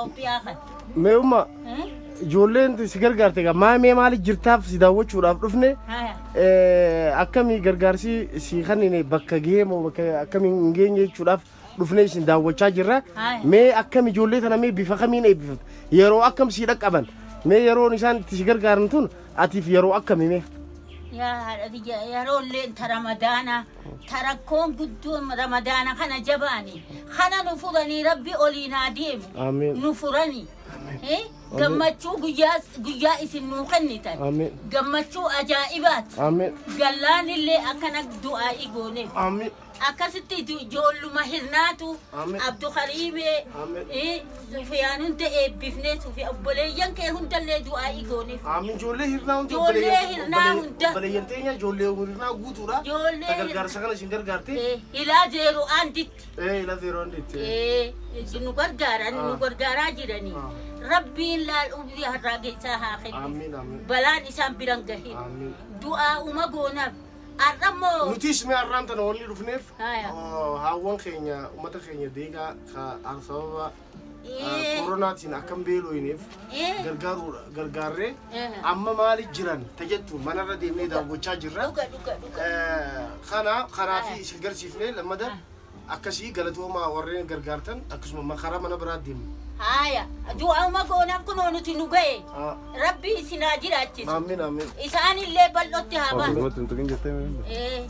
Itoophiyaa kana. Mee umma Eh? ijoolleen si gargaarte egaa maa mee maali jirtaaf si daawwachuudhaaf dhufne Haya. Akkamii gargaarsi si kannine bakka gahee moo bakka akkamii hin geenye jechuudhaaf dhufnee isin daawwachaa jirra. Haya. Mee akkam ijoollee tana mee bifa kamiin eebbifamte yeroo akkam si dhaqqaban mee yeroon isaan itti si gargaaran tun atiif yeroo akkami mee? Yaa haadha tiyya yeroo illee ta ramadaana ta rakkoon guddoon ramadaana kana jabaani kana nu furanii rabbi oliin haa deemu Amiin. nu furanii. Eh, Gammachuu guyyaa guyyaa isin nuu kennitan Amiin. gammachuu ajaa'ibaati. Amiin. Gallaan illee akkana du'aa'ii gooneef. Amiin. Akkasitti ijoolluma hirnaatu Amiin. Abdukariimee Amiin. Sufiyaan hunda eebbifnee Sufi obboleeyyan kee hundallee du'aa'ii gooneef. Amiin ijoollee hirnaa hunda Ijoollee hirnaa hunda. obboleeyyan teenya ijoollee hirnaa guutuudha. Ijoollee Ta gargaarsa kana isin gargaarte. Ilaa zeeroo aanditti. Ilaa zeeroo anditti. Nu gargaaran nu gargaaraa jiranii. Ah. Rabbiin laal umrii har'aa keessaa haa kennu. Amiin amiin. Balaan isaan biran gahin. Amiin. Du'aa uma goonaaf. Har'ammoo Nutis mee har'aan tana wanni dhufneef Haya. Haawwan keenya uummata keenya deegaa ka sababa koronaatiin akkam beelooyineef gargaaruudha gargaarree amma maali jiran tajettu manarra deemnee daawwachaa jirra. Dhuga dhuga dhuga. Kana kanaafi isin garsiifne lammada akkasii galatoomaa warreen gargaartan akkasuma karaa mana biraa deemna. Haaya du'auma goonaaf kunoo nuti nu ga'e. Ah, Rabbi isin haa jiraachisu. Amiin amiin. Isaanillee bal'ootti haa baasu. Hin tuqin jettee mee?